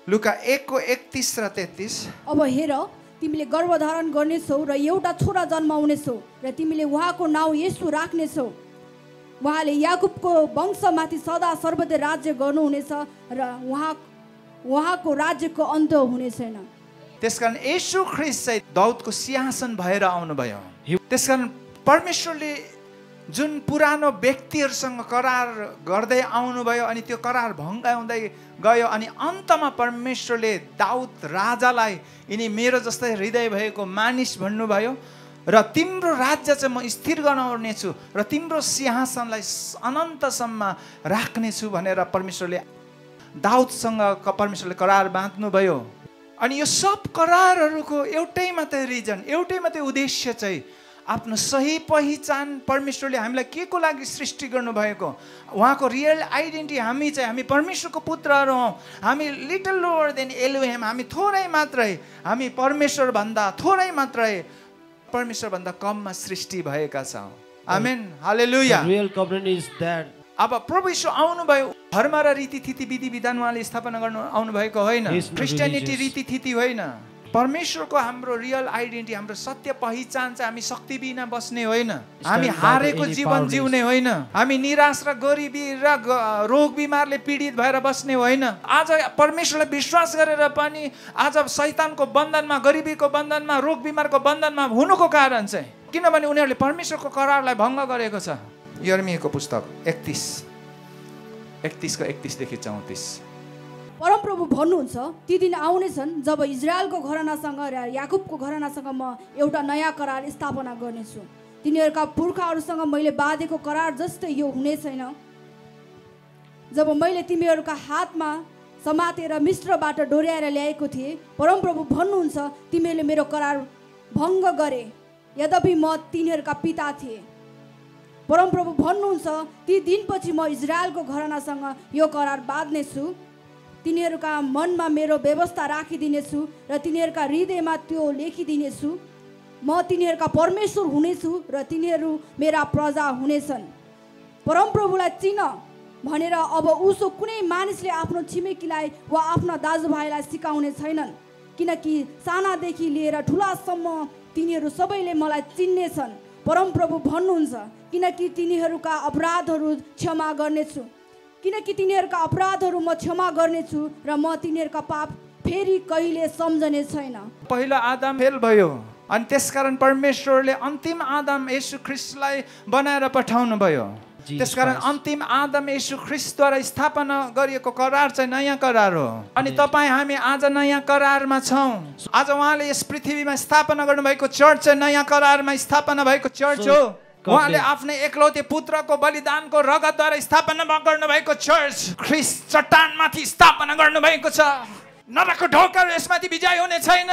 लुका 1 को 31 र 33। अब हेर तिमीले गर्भधारण गर्नेछौ र एउटा छोरा जन्माउनेछौ र तिमीले उहाँको नाउँ येशू राख्नेछौ। उहाँले याकुबको वंशमाथि सदा सर्वदा राज्य गर्नुहुनेछ र उहाँको राज्यको अन्त हुने छैन। त्यसकारण येशू ख्रीष्ट चाहिँ दाउदको सिंहासन भएर आउनुभयो। त्यसकारण परमेश्वरले जुन पुरानो व्यक्तिहरूसँग करार गर्दै आउनुभयो अनि त्यो करार भङ्गाउँदै गयो अनि अन्तमा परमेश्वरले दाउद राजालाई यिनी मेरो जस्तै हृदय भएको मानिस भन्नुभयो र तिम्रो राज्य चाहिँ म स्थिर गराउनेछु र तिम्रो सिंहासनलाई अनन्तसम्म राख्नेछु भनेर परमेश्वरले दाउदसँग परमेश्वरले करार बाँध्नुभयो। अनि यो सब करारहरूको एउटै मात्रै रिजन, एउटै मात्रै उद्देश्य चाहिँ आफ्नो सही पहिचान परमेश्वरले हामीलाई के को लागि सृष्टि गर्नुभएको, उहाँको रियल आइडेन्टिटी हामी परमेश्वरको पुत्रहरू हौँ। हामी लिटल लोवर देन एलोहिम, हामी थोरै मात्रै, हामी परमेश्वरभन्दा थोरै मात्रै, परमेश्वरभन्दा कममा सृष्टि भएका छौँ। आमेन, हालेलुया। Real covenant is that अब प्रभु यीशु आउनुभयो, धर्म र रीतिथिति विधि विधान उहाँले स्थापना गर्नु आउनुभएको होइन। क्रिस्चियनिटी रीतिथिति होइन। परमेश्वरको हाम्रो रियल आइडेन्टिटी, हाम्रो सत्य पहिचान चाहिँ हामी शक्ति बिना बस्ने होइन, हामी हारेको जीवन जिउने होइन, हामी निराश र गरिबी र रोग बिमारले पीडित भएर बस्ने होइन। आज परमेश्वरलाई विश्वास गरेर पनि आज शैतानको बन्धनमा, गरिबीको बन्धनमा, रोग बिमारको बन्धनमा हुनुको कारण चाहिँ किनभने उनीहरूले परमेश्वरको करारलाई भङ्ग गरेको छ। यिर्मयाको पुस्तक 31 को 31 देखि 34। परमप्रभु भन्नुहुन्छ ती दिन आउनेछन् जब इजरायलको घरानासँग र याकुबको घरानासँग म एउटा नयाँ करार स्थापना गर्नेछु। तिनीहरूका पुर्खाहरूसँग मैले बाँधेको करार जस्तै यो हुने छैन। जब मैले तिमीहरूका हातमा समातेर मिस्रबाट डोर्याएर ल्याएको थिएँ, परमप्रभु भन्नुहुन्छ तिमीहरूले मेरो करार भङ्ग गरे, यद्यपि म तिनीहरूका पिता थिएँ। परमप्रभु भन्नुहुन्छ ती दिनपछि म इजरायलको घरानासँग यो करार बाँध्नेछु, तिनीहरूका मनमा मेरो व्यवस्था राखिदिनेछु र तिनीहरूका हृदयमा त्यो लेखिदिनेछु। म तिनीहरूका परमेश्वर हुनेछु र तिनीहरू मेरा प्रजा हुनेछन्। परमप्रभुलाई चिन भनेर अब उसो कुनै मानिसले आफ्नो छिमेकीलाई वा आफ्ना दाजुभाइलाई सिकाउने छैनन्, किनकि सानादेखि लिएर ठुलासम्म तिनीहरू सबैले मलाई चिन्नेछन्। परमप्रभु भन्नुहुन्छ किनकि तिनीहरूका अपराधहरू क्षमा गर्नेछु, किनकि तिनीहरूका अपराधहरू म क्षमा गर्नेछु र म तिनीहरूका पाप फेरि कहिले सम्झने छैन। पहिलो आदम फेल भयो अनि त्यसकारण परमेश्वरले अन्तिम आदम येशू ख्रिस्टलाई बनाएर पठाउनु भयो। त्यसकारण अन्तिम आदम येशू ख्रिस्टद्वारा स्थापना गरिएको करार चाहिँ नयाँ करार हो। अनि तपाईँ हामी आज नयाँ करारमा छौँ। आज उहाँले यस पृथ्वीमा स्थापना गर्नुभएको चर्च चाहिँ नयाँ करारमा स्थापना भएको चर्च हो। उहाँले आफ्नै एकलौटे पुत्रको बलिदानको रगतद्वारा स्थापना गर्नुभएको चर्च ख्रिस्ट चट्टानमाथि स्थापना गर्नुभएको छ। नरकको ढोकाहरू यसमाथि विजय हुने छैन।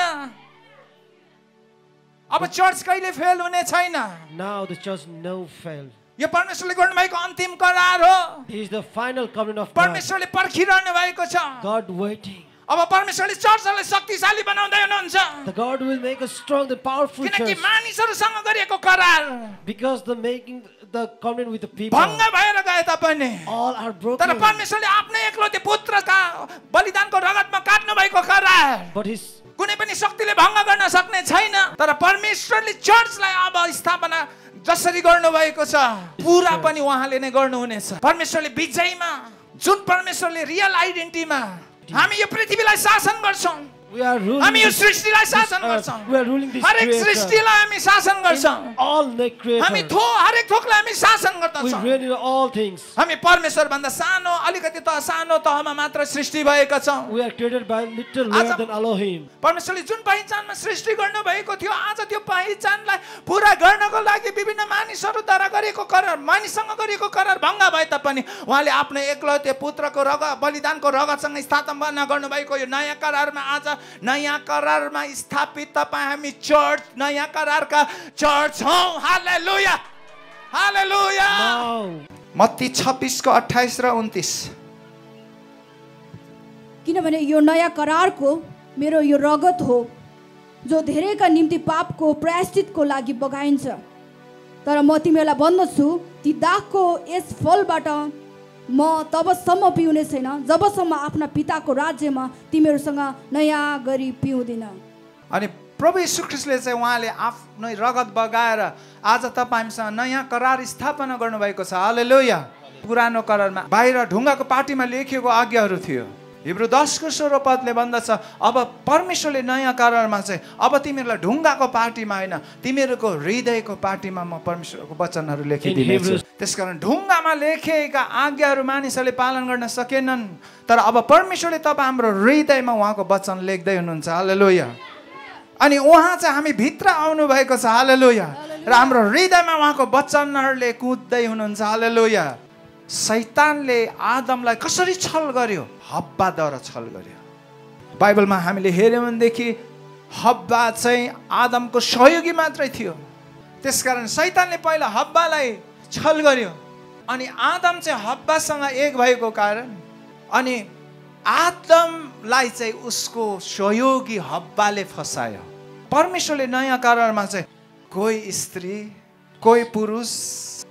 अब चर्च कहिले फेल हुने छैन। Now the church never failed. यो परमेश्वरले गर्नुभएको अन्तिम करार हो। He is the final covenant of God. परमेश्वरले पर्खिरहनु भएको छ। God waiting. अब परमेश्वरले चर्चलाई शक्तिशाली बनाउँदै हुनुहुन्छ। The God will make us strong and powerful किनकि church. मानिसहरूसँग गरिएको करार Because the making the covenant with the people, भङ्ग भएर गए तापनि all are तर broken. परमेश्वरले आफ्नै एकलौटे पुत्रका बलिदानको रगतमा काट्नु भएको करार But his कुनै पनि शक्तिले भङ्ग गर्न सक्ने छैन। तर परमेश्वरले चर्चलाई अब स्थापना जसरी गर्नुभएको छ पुरा पनि उहाँले नै गर्नुहुनेछ। परमेश्वरले विजयमा जुन परमेश्वरले रियल आइडेन्टिटीमा हामी यो पृथ्वीलाई शासन गर्छौँ, we are ruling हामी यो this सृष्टिलाई शासन earth. गर्छौँ, We are ruling this हरेक creator. सृष्टिलाई हामी शासन गर्छौँ, All the हामी creator. हरेक थोकलाई हामी शासन We गर्दछौँ। reign in all things. हामी परमेश्वर भन्दा सानो अलिकति सानो तहमा मात्र सृष्टि भएका छौँ। We are created by little lower than Elohim. परमेश्वरले जुन पहिचानमा सृष्टि गर्नु भएको थियो आज त्यो पहिचानलाई पुरा गर्नको लागि विभिन्न मानिसहरूद्वारा गरेको करार मानिससँग गरेको करार भङ्ग भए तापनि उहाँले आफ्नो एकलौटे पुत्रको बलिदानको रगतसँग स्थापना गर्नुभएको यो नयाँ करारमा आज नयाँ करारमा स्थापित तपाईँ हामी चर्च नयाँ करारका चर्च हौँ। हालेलुया हालेलुया। Now, मत्ती 26:28 र 29। किनभने यो नयाँ करारको मेरो यो रगत हो जो धेरैका निम्ति पापको प्रायश्चितको लागि बगाइन्छ। तर म तिमीहरूलाई भन्दछु ती दागको यस फलबाट म तबसम्म पिउने छैन जबसम्म आफ्ना पिताको राज्यमा तिमीहरूसँग नयाँ गरी पिउँदिन। अनि प्रभु यीशु ख्रिस्टले चाहिँ उहाँले आफ्नै रगत बगाएर आज तपाईँ हामीसँग नयाँ करार स्थापना गर्नुभएको छ। हालेलुया। पुरानो करारमा बाहिर ढुङ्गाको पाटीमा लेखिएको आज्ञाहरू थियो। हिब्रू 10:16 भन्दछ अब परमेश्वरले नयाँ करारमा चाहिँ अब तिमीहरूलाई ढुङ्गाको पाटीमा होइन तिमीहरूको हृदयको पाटीमा म परमेश्वरको वचनहरू लेखिदिनेछु। त्यसकारण ढुङ्गामा लेखिएका आज्ञाहरू मानिसहरूले पालन गर्न सकेनन् तर अब परमेश्वरले तपाईँ हाम्रो हृदयमा उहाँको वचन लेख्दै हुनुहुन्छ। हालेलुया। अनि उहाँ चाहिँ हामी भित्र आउनु भएको छ। हालेलुया। र हाम्रो हृदयमा उहाँको वचनहरूले कुद्दै हुनुहुन्छ। हालेलुया। शैतानले आदमलाई कसरी छल गर्यो? हब्बाद्वारा छल गर्यो। बाइबलमा हामीले हेर्यौँ भनेदेखि हब्बा चाहिँ आदमको सहयोगी मात्रै थियो। त्यसकारण शैतानले पहिला हब्बालाई छल गर्यो अनि आदम चाहिँ हब्बासँग एक भएको कारण अनि आदमलाई चाहिँ उसको सहयोगी हब्बाले फसायो। परमेश्वरले नयाँ करारमा चाहिँ कोही स्त्री कोही पुरुष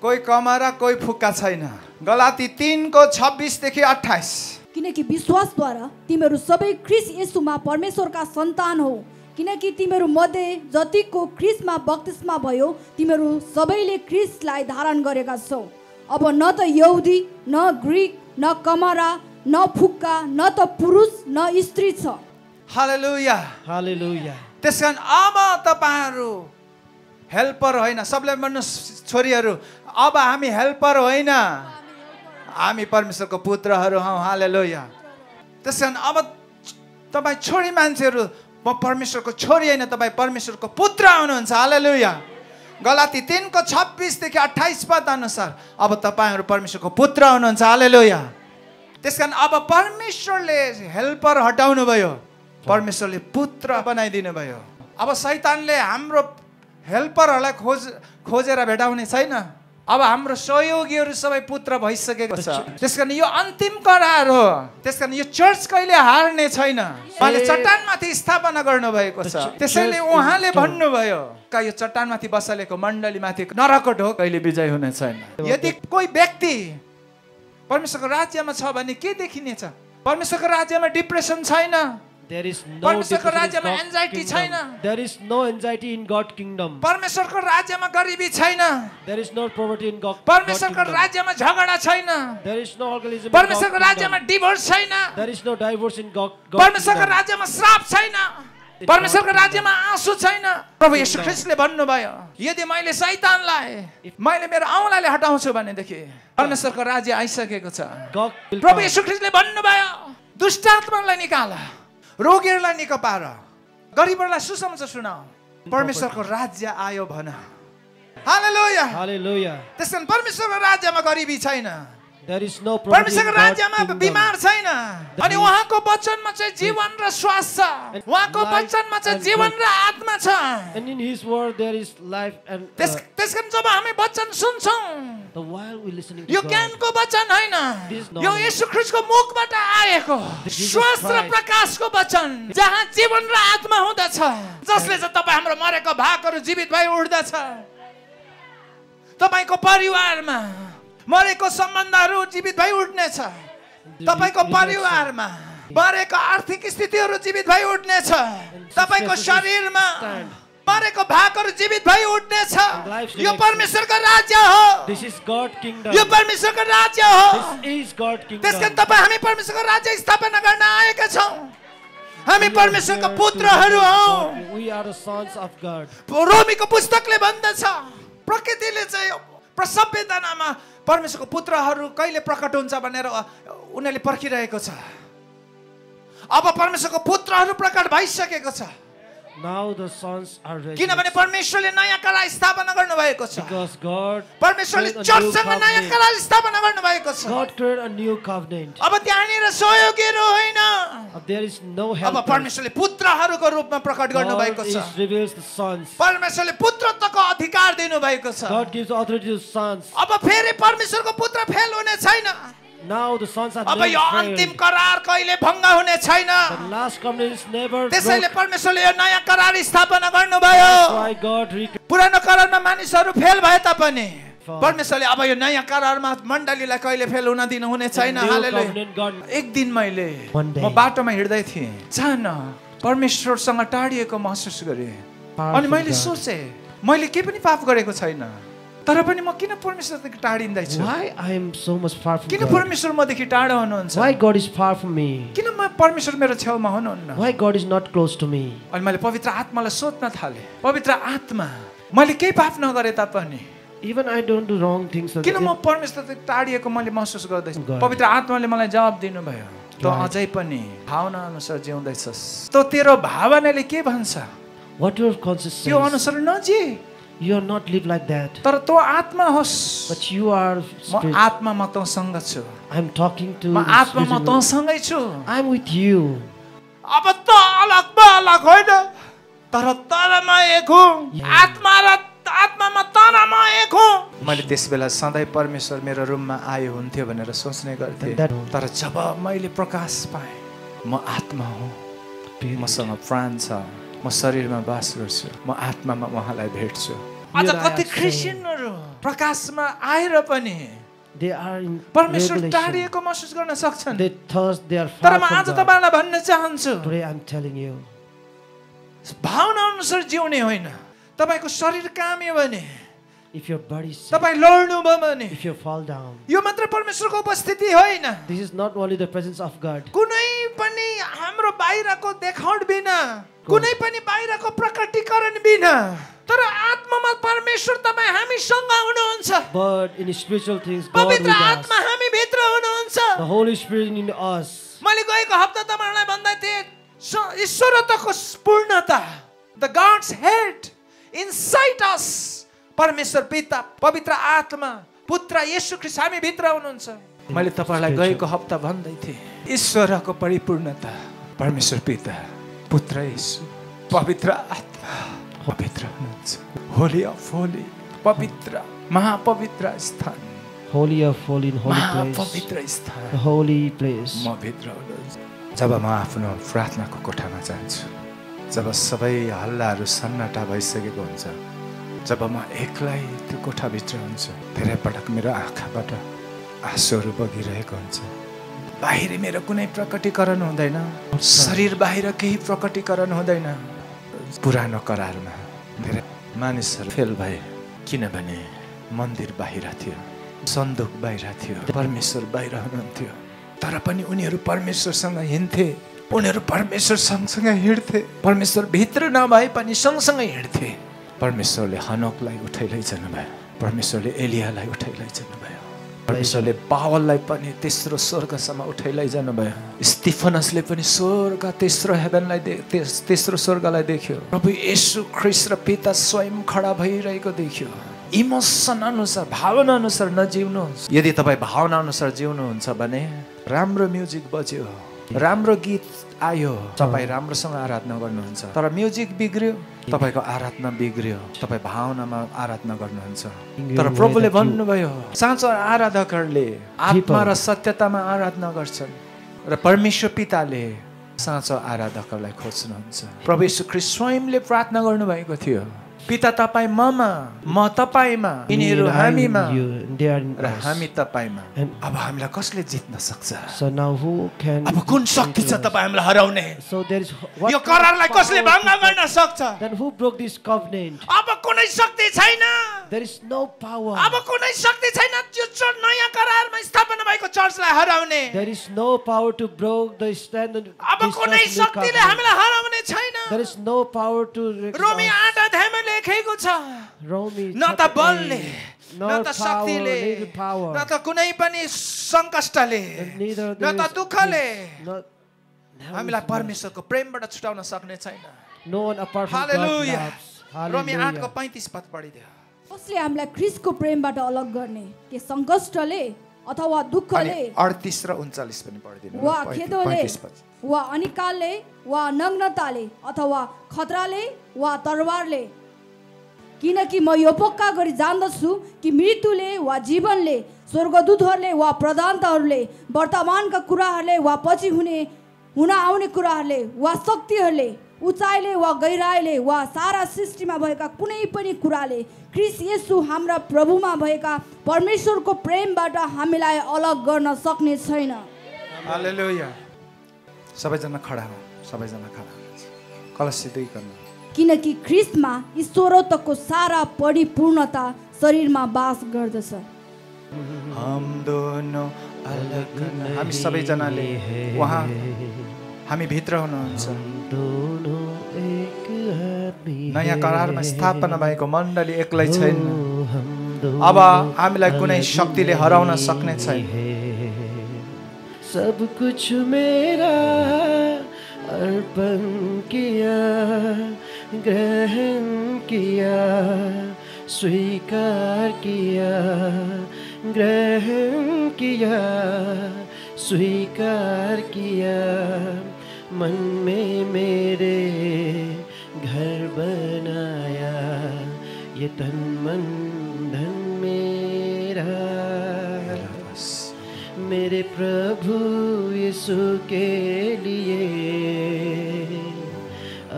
कोही कमरा कोही फुक्का छैन। गलाती 3:26-28। किनकि विश्वासद्वारा तिमीहरू सबै ख्रिस्ट येशूमा परमेश्वरका सन्तान हो किनकि तिमीहरू मध्ये जतिको ख्रिस्टमा बप्तिस्मा भयो तिमीहरू सबैले ख्रिस्टलाई धारण गरेका छौ। अब न त यहुदी न ग्रीक न कमरा न फुक्का न त पुरुष न स्त्री छ। हालेलुया। hallelujah. त्यसकारण अब तपाईहरू हेल्पर होइन। सबले भन्नु छोरीहरू अब हामी हेल्पर होइन हामी परमेश्वरको पुत्रहरू हौँ। हालेलुया। त्यसकारण अब तपाईँ छोरी मान्छेहरू, म परमेश्वरको छोरी होइन, तपाईँ परमेश्वरको पुत्र हुनुहुन्छ। हालेलुया। गलाती 3:26 देखि 28 पद अनुसार अब तपाईँहरू परमेश्वरको पुत्र हुनुहुन्छ। हालेलुया। त्यसकारण अब परमेश्वरले हेल्पर हटाउनु भयो, परमेश्वरले पुत्र बनाइदिनु भयो। अब शैतानले हाम्रो हेल्परहरूलाई खोजेर भेटाउने छैन। अब हाम्रो सहयोगीहरू सबै पुत्र भइसकेको छ। त्यसकारण यो अन्तिम करार हो। त्यसकारण यो चर्च कहिले हार्ने छैन। उहाँले चट्टानमाथि स्थापना गर्नुभएको छ। त्यसैले उहाँले भन्नुभयो का यो चट्टानमाथि बसालेको मण्डलीमाथि नरकको ढोक कहिले विजय हुने छैन। यदि कोही व्यक्ति परमेश्वरको राज्यमा छ भने के देखिनेछ? परमेश्वरको राज्यमा डिप्रेसन छैन, There is no परमेश्वरको depression in राज्यमा God's एन्जाइटी छैन, kingdom. There is no anxiety in God's kingdom. परमेश्वरको राज्यमा गरिबी छैन, There is no poverty in God's परमेश्वरको kingdom. राज्यमा झगडा छैन, There is no alcoholism in परमेश्वरको God's राज्यमा kingdom. डिभोर्स छैन, There is no divorce in God's परमेश्वरको kingdom. राज्यमा श्राप छैन, परमेश्वरको राज्यमा आँसु छैन। प्रभु येशू ख्रीष्टले भन्नुभयो यदि मैले शैतानलाई मैले मेरो औँलाले हटाउँछु भनेदेखि परमेश्वरको राज्य आइसकेको छ। God will प्रभु come. येशू ख्रीष्टले भन्नुभयो दुष्ट आत्मालाई निकाल, रोगीहरूलाई निको पार, गरिबहरूलाई सुसमाचार सुनाऊ, परमेश्वरको राज्य आयो भन। हालेलुया। Hallelujah. त्यसकारण परमेश्वरको राज्यमा गरिबी छैन, There is no poverty in परमेश्वरको God's राज्यमा kingdom. बिमार छैन। अनि उहाँको वचनमा चाहिँ जीवन र श्वास छ, उहाँको वचनमा चाहिँ जीवन र आत्मा छ। And in His word there is life and त्यसकारण जब हामी वचन सुन्छौँ, the while we listening to यो God. ज्ञानको वचन होइन, This is not यो येशू ख्रीष्टको मुखबाट आएको Jesus श्वास र Christ. प्रकाशको वचन जहाँ जीवन र आत्मा हुँदछ, जसले चाहिँ तपाईँ हाम्रो मरेको भागहरू जीवित भई उठ्दछ। तपाईँको परिवारमा मरेको सम्बन्धहरू जीवित भई उठ्नेछ, तपाईँको परिवारमा मरेको आर्थिक स्थितिहरू जीवित भई उठ्नेछ, तपाईँको शरीरमा मरेको भागहरू जीवित भई उठ्नेछ। यो परमेश्वरको राज्य हो, This is God's kingdom. यो परमेश्वरको राज्य हो। This is God's त्यसकारण kingdom. तपाईँ हामी परमेश्वरको राज्य स्थापना गर्न आएका छौँ। हामी परमेश्वरका पुत्रहरू हौँ। We are the sons of God. रोमीको पुस्तकले भन्दछ प्रकृतिले चाहिँ सभ्यतामा परमेश्वरको पुत्रहरू कहिले प्रकट हुन्छ भनेर उनीहरूले पर्खिरहेको छ। अब परमेश्वरको पुत्रहरू प्रकट भइसकेको छ, Now the sons are ready. किनभने परमेश्वरले नयाँ करार स्थापना गर्नुभएको छ। Because God परमेश्वरले created a new चर्चसँग नयाँ covenant. करार स्थापना गर्नुभएको छ। God created a new covenant. अब त्यहाँनिर सहयोगीहरू होइन, There is no अब help. परमेश्वरले पुत्रहरूको रूपमा प्रकट गर्नुभएको छ। God reveals the sons. परमेश्वरले पुत्रत्वको अधिकार दिनुभएको छ। God gives authority to the sons. अब फेरि परमेश्वरको पुत्र फेल हुने छैन। Now the sons are अब never यो अन्तिम failed. करार कहिले भङ्ग हुने छैन। The last covenant is never त्यसैले broken. परमेश्वरले यो नयाँ करार स्थापना गर्नुभयो। Why God recreated पुरानो करारमा मानिसहरू फेल भए तापनि परमेश्वरले अब यो नयाँ करारमा मण्डलीलाई कहिले फेल हुन दिनु हुने छैन। new हालेलुया। covenant God. एक दिन मैले One day. म बाटोमा हिँड्दै थिएँ, जान परमेश्वरसँग टाढिएको महसुस गरेँ। अनि Powerful मैले God. सोचेँ मैले के पनि पाप गरेको छैन, तर पनि म किन परमेश्वरदेखि टाढिँदैछु? Why I am so much far from किन God? परमेश्वर मदेखि टाढो हुनुहुन्छ? Why God is far from me? किन म परमेश्वर मेरो छेउमा हुनुहुन्न? Why God is not close to me? अनि मैले पवित्र आत्मालाई सोध्न थालेँ, पवित्र आत्मा मैले केही पाप नगरे तापनि Even I don't do wrong things. किन म परमेश्वरदेखि टाढिएको मैले महसुस गर्दैछु? God. पवित्र आत्माले मलाई जवाब दिनुभयो, तँ अझै पनि भावना अनुसार जिउँदैछस्, तँ तेरो भावनाले के भन्छ What your conscience त्यो says. अनुसार नजिए, You are not live like that. तर तँ आत्मा होस्। But you are म spirit. आत्मामा तँसँग छु, I'm talking to म the आत्मामा spirit. तँसँगै छु। I'm with you. अब त अलग म अलग होइन, तर तँमा एक हुँ, आत्मा र आत्मामा तँमा एक हुँ। मैले त्यस बेला सधैँ परमेश्वर मेरो रुममा आयो हुन्थ्यो भनेर सोच्ने गर्थेँ, तर जब मैले प्रकाश पाएँ म आत्मा हुँ, मसँग प्राण छ, म शरीरमा बास गर्छु, म आत्मामा उहाँलाई भेट्छु। अझ कति क्रिस्चियनहरू प्रकाशमा आएर पनि They are in परमेश्वर revelation. टाढिएको महसुस गर्न सक्छन्। They thirst. They are तर far म आज from God. तपाईँलाई भन्न चाहन्छु, Today I'm telling you. भावना अनुसार जिउने होइन। तपाईँको शरीर काम्यो भने, If your body is sick, तपाईँ लड्नुभयो भने, if you fall down, यो मात्र परमेश्वरको उपस्थिति होइन, this is not only the presence of God. कुनै पनि हाम्रो बाहिरको देखाउट बिना, कुनै पनि बाहिरको प्रकटीकरण बिना, तर आत्मामा परमेश्वर तपाईँ हामीसँग हुनुहुन्छ। But in spiritual things, God पवित्र with us. आत्मा हामी भित्र हुनुहुन्छ। The Holy Spirit in us. मैले मैले गएको हप्ता तपाईहरुलाई भन्दै थिएँ ईश्वरत्वको पूर्णता, the gods head inside us, परमेश्वर पिता, पवित्र आत्मा, पुत्र येशू ख्रीष्ट हामी भित्र हुनुहुन्छ। मैले तपाईहरुलाई गएको हप्ता भन्दै थिएँ ईश्वरको परिपूर्णता, परमेश्वर पिता, पुत्र येशू, पवित्र आत्मा पवित्र हुनुहुन्छ। होली अफ होली, पवित्र महापवित्र स्थान, Holy of holy and holy place. महापवित्र स्थान, The holy place. म भित्र हुनुहुन्छ। जब म आफ्नो प्रार्थनाको कोठामा जान्छु, जब सबै हल्लाहरू सन्नाटा भइसकेको हुन्छ, जब म एक्लै त्यो कोठाभित्र हुन्छु, धेरै पटक मेरो आँखाबाट आँसुहरू बगिरहेको हुन्छ। बाहिर मेरो कुनै प्रकटीकरण हुँदैन, शरीर बाहिर केही प्रकटीकरण हुँदैन। पुरानो करारमा धेरै मानिसहरू फेल भए, किनभने मन्दिर बाहिर थियो, सन्दुक बाहिर थियो, परमेश्वर बाहिर हुनुहुन्थ्यो। तर पनि उनीहरू परमेश्वरसँग हिँड्थे, उनीहरू परमेश्वर सँगसँगै हिँड्थे, परमेश्वर भित्र नभए पनि सँगसँगै हिँड्थे। परमेश्वरले हनोकलाई उठाइ लैजानु भयो, परमेश्वरले एलियालाई उठाइ लैजानु भयो, परमेश्वरले पावललाई पनि तेस्रो स्वर्गसम्म उठाइ लैजानु भयो। स्तिफनसले पनि स्वर्ग, तेस्रो हेभनलाई तेस्रो स्वर्गलाई देख्यो। प्रभु येशू ख्रीष्ट र पिता स्वयं खडा भइरहेको देख्यो। इमोसन अनुसार, भावना अनुसार नजिउनुहोस्। यदि तपाईँ भावना अनुसार जिउनुहुन्छ भने राम्रो म्युजिक बज्यो, राम्रो गीत आयो, तपाईँ राम्रोसँग आराधना गर्नुहुन्छ। तर म्युजिक बिग्रियो, तपाईँको आराधना बिग्रियो, तपाईँ भावनामा आराधना गर्नुहुन्छ। तर प्रभुले भन्नुभयो साँचो आराधकहरूले आत्मा र सत्यतामा आराधना गर्छन् र परमेश्वर पिताले साँचो आराधकहरूलाई खोज्नुहुन्छ। प्रभु येशू ख्रीष्ट स्वयंले प्रार्थना गर्नुभएको थियो, पिता तपाईँ ममा, म तपाईँमा, यिनीहरू हामीमा र हामी तपाईँमा। अब हामीलाई कसले जित्न सक्छ? So now who can? अब कुन शक्ति छ तपाईँ हामीलाई हराउने? So there is यो करारलाई कसले भङ्ग गर्न सक्छ? Then who broke this covenant? अब कुनै शक्ति छैन, There is no power. अब कुनै शक्ति छैन यो नयाँ करारमा स्थापना भएको चर्चलाई हराउने। There is no power to break the standard. अब कुनै शक्तिले हामीलाई हराउने छैन। There is no power to. रोमी 8 अध्यायमा लेखेको छ, न त बलले, न त शक्तिले, न त कुनै पनि सङ्कष्टले, न त दुःखले हामीलाई परमेश्वरको प्रेमबाट छुटाउन सक्ने छैन। No one apart from God hallelujah. loves. रोमी 8 को Hallelujah. 35 पद पढिदियो। कसले हामीलाई ख्रीष्टको प्रेमबाट अलग गर्ने? के सङ्कष्टले अथवा दुःखले अनि 38 र 39 पनि पढिदिनु। वा खेदोले वा अनिकालले वा नग्नताले अथवा खतराले वा तरवारले? किनकि म यो पक्का गरी जान्दछु कि मृत्युले वा जीवनले, स्वर्गदूतहरूले वा प्रधानताहरूले, वर्तमानका कुराहरूले वा पछि हुन आउने कुराहरूले वा शक्तिहरूले, उचाइले वा गहिराइले वा सारा सृष्टिमा भएका कुनै पनि कुराले ख्रीष्ट येशू हाम्रा प्रभुमा भएका परमेश्वरको प्रेमबाट हामीलाई अलग गर्न सक्ने छैन। हालेलुया। सबैजना खडा हो, सबैजना खडा हुनुहुन्छ। कलसी 2 गर्नु। किनकि ख्रीष्टमा ईश्वरत्वको सारा परिपूर्णता शरीरमा बास गर्दछ। हम दोनों अलग, हामी सबैजनाले उहाँ हामी भित्र हुनुहुन्छ। नयाँ करारमा स्थापना भएको मण्डली एक्लै छैन। अब हामीलाई कुनै शक्तिले हराउन सक्ने छैन। सब कुछ मेरा अर्पण किया, ग्रहण किया, स्वीकार किया, ग्रहण किया, स्वीकार किया, मन में मेरे घर बनाया, ये तन मन धन मेरा, मेरे प्रभु यीशु के लिए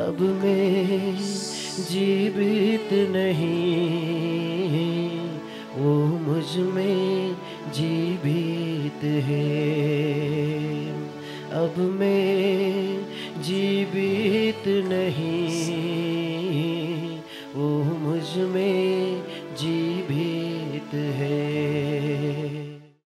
अब मैं जीवित नहीं, वो मुझ में जीवित है। अब मैं जीवित नहीं, वो मुझ में